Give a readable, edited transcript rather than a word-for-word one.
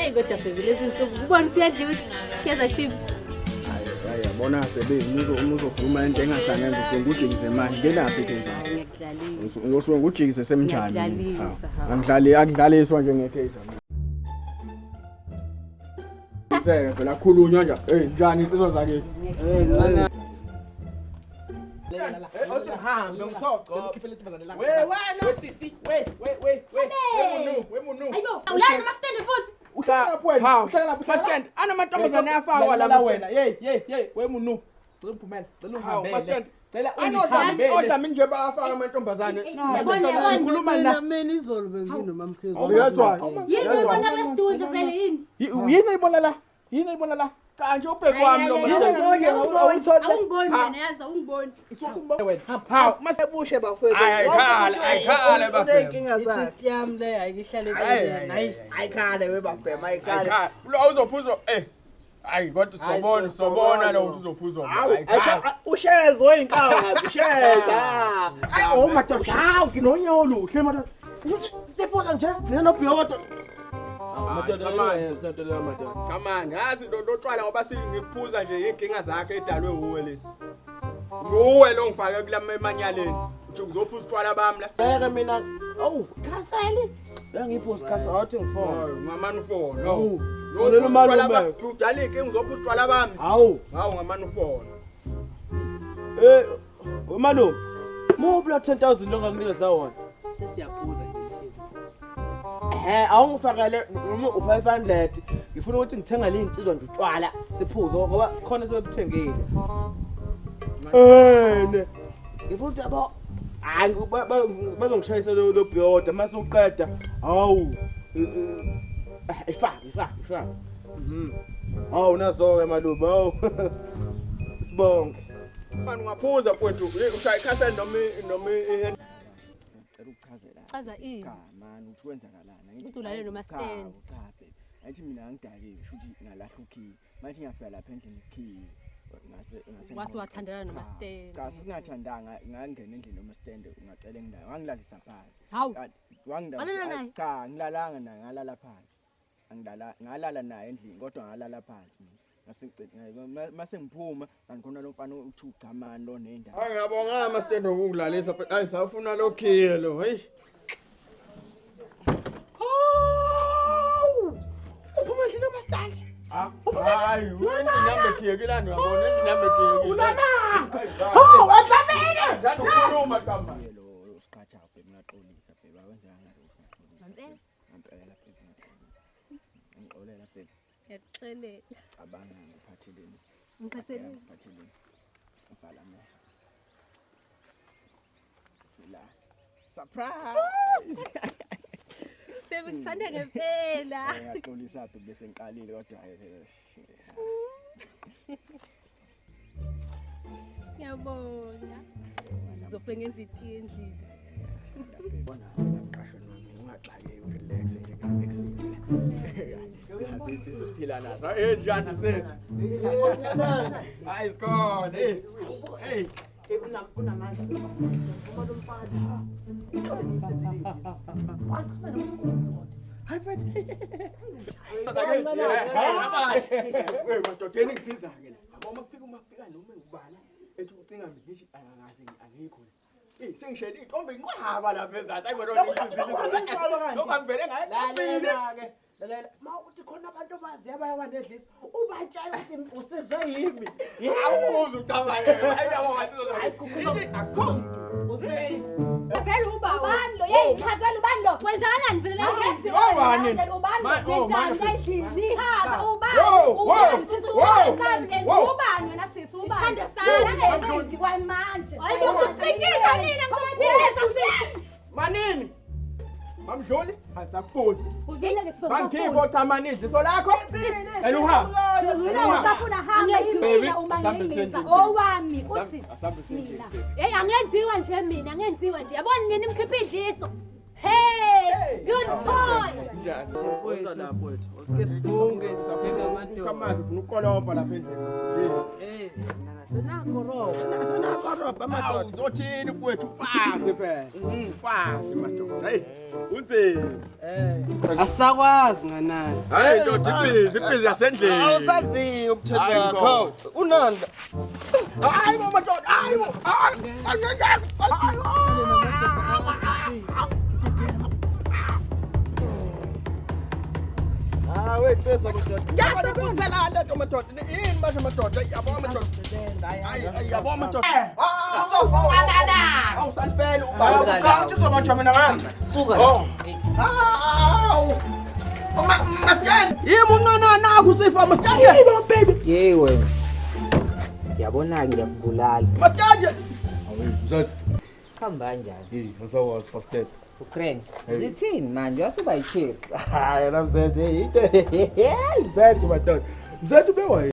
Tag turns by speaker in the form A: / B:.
A: Eyi kodwa bhebe lezi nsuku kubona ukuthi uyadliwa i-Kaizer Chiefs.
B: Hayi yabona bebe uma uzokhuluma into engahlangene usuke ngujikise manje ngenaphi i-Kaizer?
A: Ngiyakudlalisa.
B: Usuke ngujikise semnjani?
A: Ngiyakudlalisa, hawu.
B: Angidlali akudlaliswa nje nge-Kaizer. Seke phela khulunywa nje. Hey njani insizwa zakithi?
C: Othi ngihambe ngisogcoba. We wena we sisi we we we we we munu we munu.
A: Hayibo, awulali noma stand futhi.
C: Uhlala lapho wena.
B: Hawu.
C: Uhlala lapho
B: Ma stand anamantombazane ayafakwa
C: la
B: la
C: wena. Hey hey hey we munu. Cela uphumele. Cela
B: Hawu, ma
C: uhambele.
B: stand.
C: Cela
B: Anodlami
C: ungihambele.
B: odlami nje bayafaka amantombazane.
A: Yabona yabona.
C: Ngikhuluma na.
D: Mina izolo benginomamkhize.
B: Uyezwa?
A: Yini uyibona kulesidudla vele yini?
C: Yini oyibona la? Yini oyibona la?
B: Cha nje ubheki wami lo ma
A: Hayi,
B: stand.
A: hayi,
C: Awungiboni,
A: Awungiboni wena yazi awungiboni.
C: Wena.
B: Hawu, ma
C: Sebushe bafowethu.
B: Ayi, ayikhale, ayikhale bafethu.
C: Uneyinkinga zakhe.
D: I-twist yami le ayihlale
B: Hayi,
D: eceleni. Hayi.
C: Ayikhale we bafema ayikhale.
B: Ayikhale. Lo awuzophuza eh. Hayi kodwa sobona sobona lo ukuthi uzophuza.
C: Hawu,
B: Ayikhale.
C: usheza oyinkawu ngabe usheza. Hayi oh madoda, hawu nginonyawo oluhle madoda. Siphosa nje mina nobhiyodo. Madoda leyo leyo madoda.
B: Cha man, yazi lo lotshwala ngoba singikuphuza nje inkinga zakhe edalwe uwe lesi. Nguwe lo ngifake kulama emanyaleni. Uthi uzophuza utshwala bami la.
C: Bheke mina, awu, khaseli. Bengiphuza khasa awuthi ngifona.
B: Hawu, ngamani ufona.
C: Hawu,
B: Lo
C: fonela umalume.
B: Udala inkinga uzophuza utshwala bami.
C: Hawu.
B: Hawu ngamani ufona.
C: Eh, umalume. Muphi lo 10000 lo ngakunikeza wona?
D: Sesiyaphuza nje.
C: Ehhe, awungifakele noma u500. Ngifuna ukuthi ngithengele iy'nsizwa nje utshwala siphuze ngoba khona sebebuthengile. Eh, ne. Ngifuna ukuthi yabo hayi bazongishayisa lo lo bhiyoda mase uqeda. Hawu. Ifake, ifake, ifake. Mhm. Hawu nazo-ke malume, hawu. Sibonge.
B: Mani ungaphuza mfowethu, ushaya ikhaseli noma noma
A: Chaza ini?
B: Cha man, uthi kwenzakalani? Angithi-
A: Uthi ulale noma
B: Cha,
A: stand.
B: Cha baby. Angithi mina angidakiwe, shuthi ngalahla ukhiye. Manje ngiyafika lapha endlini ukhiye. Ngase ngase
A: Wase wathandana noma
B: Cha,
A: stand.
B: Cha singathandanga, ngangena endlini noma stand ungacela enginayo. Wangilalisa phansi.
A: Hawu.
B: Kanti wangilala-
A: Walala naye?
B: Cha, ngilalanga naye, ngalala phansi. Angilala ngalala naye endlini kodwa ngalala phansi mina. Ngase ngicela mase ngiphuma kanti khona lo mfana uthi uchamani lo nendawo. Hayi ngiyabonga ama stand ngokungilalisa. Hayi sawufuna lo khiye lo. Hey.
C: Hawu! Uphuma endlini yomastandi.
B: Hayi, endlini yami ekhiyekile uyabona endlini yami ekhiyekile.
C: Unamanga. Hawu, adlamile.
B: Njalo ukhuluma qamba. Lo siqhatha bhe ngiyaxolisa bhe akwenzekanga lutho ngiyaxolisa.
A: Ngempela?
B: Ngempela bhe ngiyaxolisa. Ngixolela bhe.
A: Ngiyakuxelela.
B: Cabanga ngiphatheleni.
A: Ngiphatheleni.
B: Ngiphatheleni. Vala amehlo. La. Surprise.
A: Bebe ngithanda ngempela.
B: Ngiyaxolisa bhe bese ngiqalile kodwa hayi phela.
A: Ngiyabonga. Ngizofike ngenza itiye endlini.
B: Bona mqashweni wami ungaxakeki urelax nje ngiyaxile. Yazi insizwa siphila nazo. Eh njani zethu? Hayi sikhona. Eh. Hey.
C: Unamandla. Uma lo mfana. Wachama nomnkunzi kodwa.
B: Hayi mfethu. Hey madodeni ngisiza ke la. Yabo uma kufika uma kufika noma ngubani ethi ucinga mina ngithi angazi angikho la. Eh sengishele intombi inqwaba lapha ezansi. Hayi madodeni ngisizile izolo. Lokho angivele ngaye.
C: Lalela-ke. Lalela. Ma uthi khona abantu abaziyo abayawanedlisa, ubatshela ukuthi usizwe yimi.
B: Awubuza ucabange. Hayi yabo ngathi Ithi akho
C: Usizwe.
A: Vele uba ubani lo? Yeyi chazela ubani lo? Kwenzakalani vele la
B: Oh, bani?
A: Kwenziwa ubani lo?
B: Oh, mani.
A: Wenzani endlini? Chaza ubani?
B: Wo, wo,
A: Ubani sisi
B: wo,
A: ubani sami lesi
B: wo.
A: ubani wena sisi ubani? Sami kwamanje. Hayi usipitshisa mina ngizopitshisa sisi.
B: Manini. Mamdluli asakufuni.
A: Uzwile ke sisi.
B: Bangikhipha ochamani idliso lakho. Cela uhambe.
A: Uzwile usafuna hamba
B: Baby,
A: imina uma
B: asambe
A: ngingisa
B: sendlini.
A: owami uthi
B: Asambe
A: mina.
B: sendlini.
A: Hey angenziwa nje mina angenziwa nje. Yabona nini nimkhipha idliso. Hey, ngiyonibona. Ngizokuthola.
B: Njani?
D: Mfowethu, mfowethu, usike sibhunge njengamadoda.
B: Kamazi ufuna ukolobha lapha endlini.
D: Eh, senakoroba.
B: Asenakorobha madoda. Uzothini mfowethu ufazi phela. Ufazi madoda. Hey, unzima.
D: Eh. Asakwazi nganani.
B: Hayi ndoda ibhizi, ibhizi yasendlini.
C: Awusaziyo umthetho
B: Hayi,
C: wakho. Unanda.
B: Hayi bo madoda, hayi bo. Hayi, hayi,
C: Ah, wethu madoda.
B: Ngiyasebenza la nto madoda. Yini manje madoda? Yabo madoda. Hayi, yabo madoda. Awusalifeli ubaba.
C: Ucabanga ukuthi uzobanjwa mina ngani?
D: Suka.
C: Oh. Hawu. Masitsheni, yimi unqana nakho sifa masitsheni. Yebo baby.
E: Yey wena. Yabona ngiyakubulala.
C: Masitsheni.
F: Mzathu,
E: Hamba kanjani?
F: hey, asawazi pastor.
E: Ukraine. Zithini manje wasuba yichiri.
F: Hayi, la mzathu, hey, into. Hey, mzathu madoda. Mzathu bewaye.